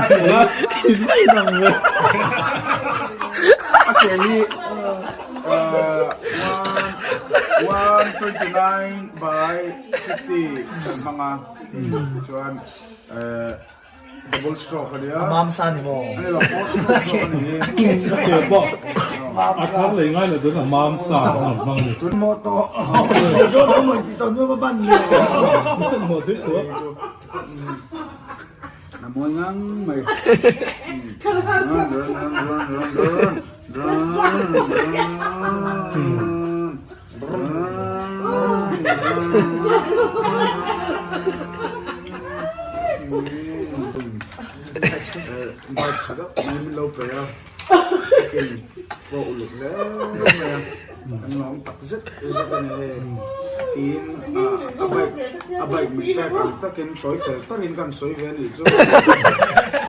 A ke hi 129 by 50 kan hmang a, chuan double stroke a nia. A mam sa ni maw? A ni lo, four stroke zawk a ni hi. A ke pawh a thar lei ngai lo chuan a mam sa an rawn hmang a ni. Maw tawh, maw ti tawh nuam a ban ni. Maw thil tawh. A mawi ngang mai. Bike tha deuh mai min lo pe a, kei pawh uluk hle mai a, kan lawm tak zet zet a ni hei. Tiin a bike a bike min pek ang takin sawi fel takin kan sawi ve a nih chu.